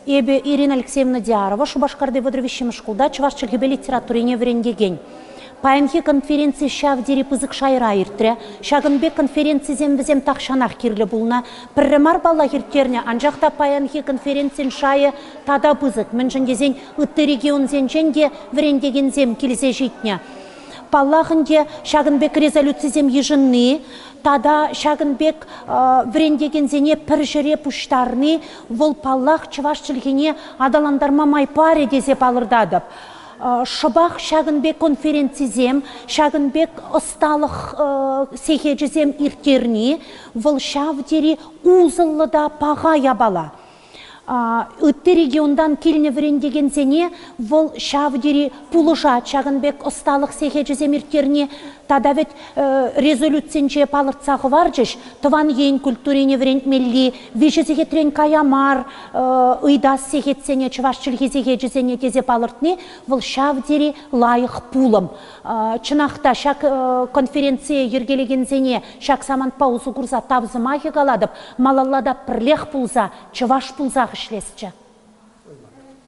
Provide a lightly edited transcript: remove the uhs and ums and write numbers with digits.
Эпӗ Ирина Алексеевна Диарова, Шупашкарти 33-мӗш шкулта чӑваш чӗлхипе литературине вӗрентекен. Паянхи конференци ҫав тери пысӑк шайра иртрӗ. Ҫакӑн пек конференцисем вӗсем тахҫанах кирлӗ пулнӑ. Пӗрре мар паллах ирттернӗ, анчах та паянхи конференцин шайӗ тата пысӑк, мӗншӗн тесен ытти регионсенчен те вӗрентекенсем килсе ҫитнӗ. Паллах ӗнтӗ, ҫакӑн пек резолюцисем йышӑнни тата ҫакӑн пек вӗрентекенсене пӗр ҫӗре пуҫтарни вӑл, паллах, чӑваш чӗлхине аталантарма май парӗ тесе палӑртатӑп. Шӑпах ҫакӑн пек конференцисем, ҫакӑн пек ӑсталӑх сехечӗсем ирттерни вӑл ҫав тери усӑллӑ та паха япала. Ытти регионтан килнӗ вӗрентекенсене вӑл ҫав тери пулӑшать ҫакӑн пек ӑсталӑх сехечӗсем ирттерни. Тата вӗт резолюцинче палӑртса хӑварчӗҫ, тӑван ен культурине вӗрентмелли виҫӗ сехетрен кая мар ыйтас сехетсене, чӑваш чӗлхи сехечӗсене тесе палӑртни вӑл ҫав тери лайӑх пулӑм. Чӑнах та ҫак конференцие йӗркелекенсене ҫак самантпа усӑ курса тав сӑмахӗ калатӑп, малалла та пӗрлех пулса, чӑваш пулсах ӗҫлесчӗ.